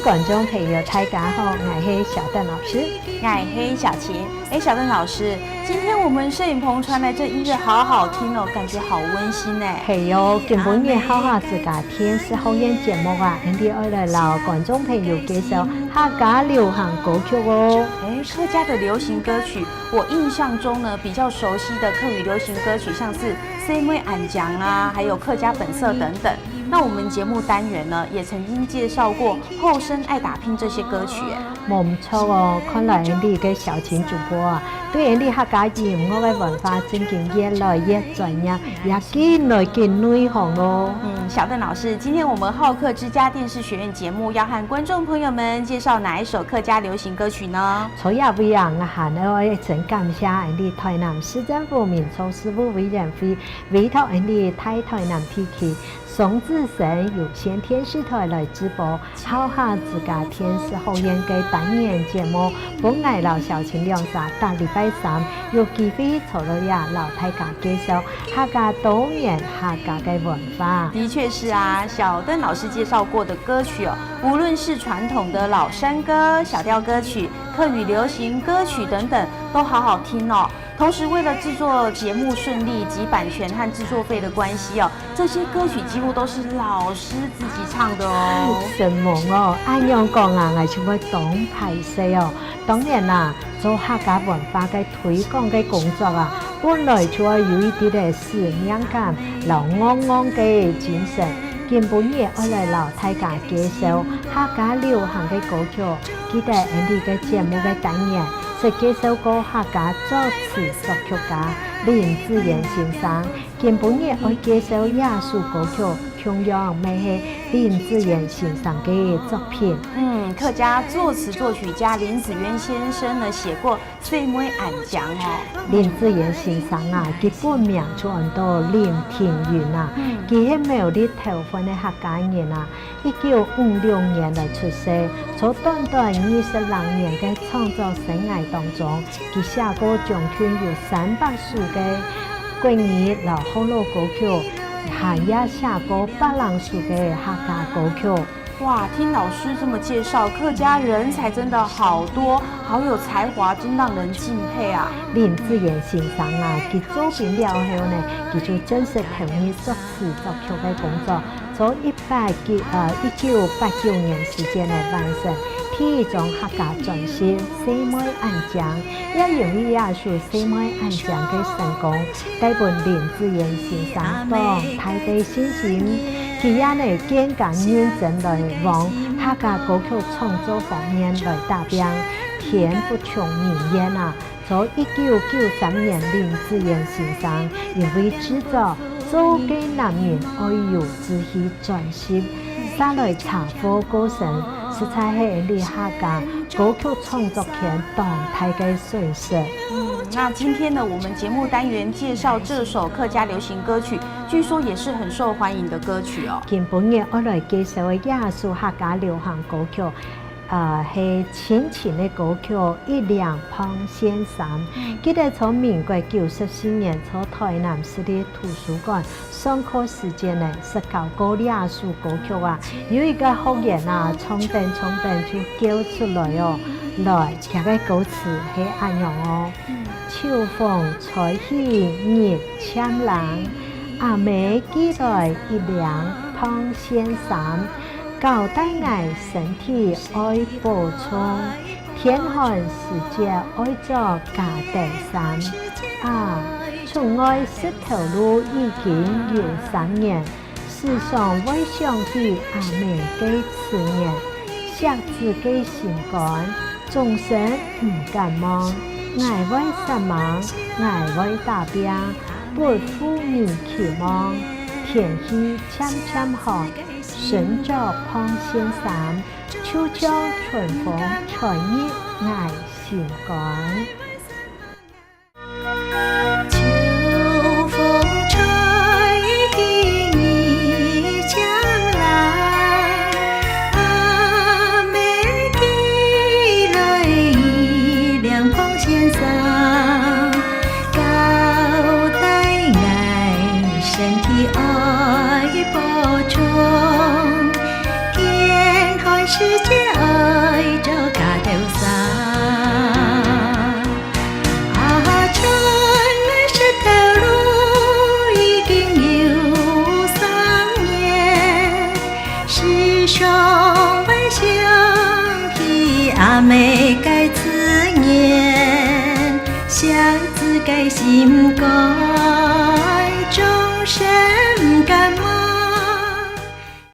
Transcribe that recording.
觀眾朋友，大家好，𠊎係小鄧老師，𠊎係小琴。哎，小鄧老師，今天我們攝影棚傳來這音樂好好聽哦，感覺好溫馨呢。係哦，今晡日客家之家電視學院節目啊，𠊎哋愛來摎觀眾朋友介紹客家流行歌曲哦。哎，客家的流行歌曲，我印象中呢比較熟悉的客語流行歌曲，像是《細妹按槳》啊，還有客家本色等等。那我們節目單元呢，也曾經介紹過《後生愛打拼》這些歌曲。無錯哦，看來你个小琴主播啊，對你客家音樂的文化真經越來越專業，也更來更內行哦。嗯，小鄧老師，今天我們好客之家電視學院節目要和觀眾朋友們介紹哪一首客家流行歌曲呢？初一位啊，我還要真感謝你台南市政府民族事務委員會委託你台台南地區雙子星有線電視台來直播好客之家電視學院的單元節目，本愛老小青兩集，逐禮拜三有機會坐落呀摎大家介紹客家多元客家的文化。的確是啊，小鄧老師介紹過的歌曲哦，無論是傳統的老山歌、小調歌曲、客語流行歌曲等等，都好好聽哦。同時，為了製作節目順利及版權和製作費的關係哦，這些歌曲幾乎都是老師自己唱的哦。什麼哦？按樣講啊，𠊎就會當歹勢哦。當然啦，做客家文化的推廣的工作啊，本來就要有一啲的使命感、老昂昂的精神。今晡日愛來摎大家介紹客家流行的歌曲，記得𠊎哋个節目的單元是介紹過客家作詞作曲家林子源先生。今晡日愛介紹這首歌曲，同樣嘛係林子源先生的作品。嗯，客家作詞作曲家林子源先生呢，寫過《細妹按槳》哦。林子源先生啊，佢本名就叫做林庭雲啊，佢係苗栗頭份的客家人啊，1956年來出世，在短短26年的創作生涯當中，佢寫過將近有300首的國語摎福佬歌曲，還也寫過100多首的客家歌曲。哇，聽老師這麼介紹，客家人才真的好多，好有才華，真讓人敬佩啊！林子源先生啊，佢做兵了後呢，佢就正式投入作詞作曲的工作，從1989年時間來完成第一張客家專輯《細妹按槳》，也因為這首《細妹按槳》的成功，帶予林子源先生當大的信心，佢也呢更加認真來往客家歌曲創作方面來打拼，天不從人願啊！從1993年，林子源先生因為製作《做個男人愛有志氣》專輯，煞來車禍過身，實在係你客家歌曲創作圈當大的損失。嗯，那今天呢，我們節目單元介紹這首客家流行歌曲，據說也是很受歡迎的歌曲哦。今晡日我來介紹的這首客家流行歌曲，係親情的歌曲《一兩碰線三》。記得從民國94年從台南市的圖書館上課時間呢，是教過這首歌曲啊，有一個學員啊，唱等唱等就叫出來哦，來，這個歌詞係按樣哦：秋風吹起日漸冷，阿妹寄來一兩碰線三。交代𠊎身體愛保重，天寒時節愛著加短衫。啊，出外石頭路已經有3年，時常會想起阿妹的思念，錫子的心肝，終身毋敢忘。𠊎會設夢，𠊎會打拚，不負你期望。天氣漸漸寒，身著膨線衫，就像春風吹入𠊎心肝。秋風吹起日漸冷，阿妹寄來一兩膨線衫，交代𠊎身體愛保重，天寒時節愛相自改心改，終身。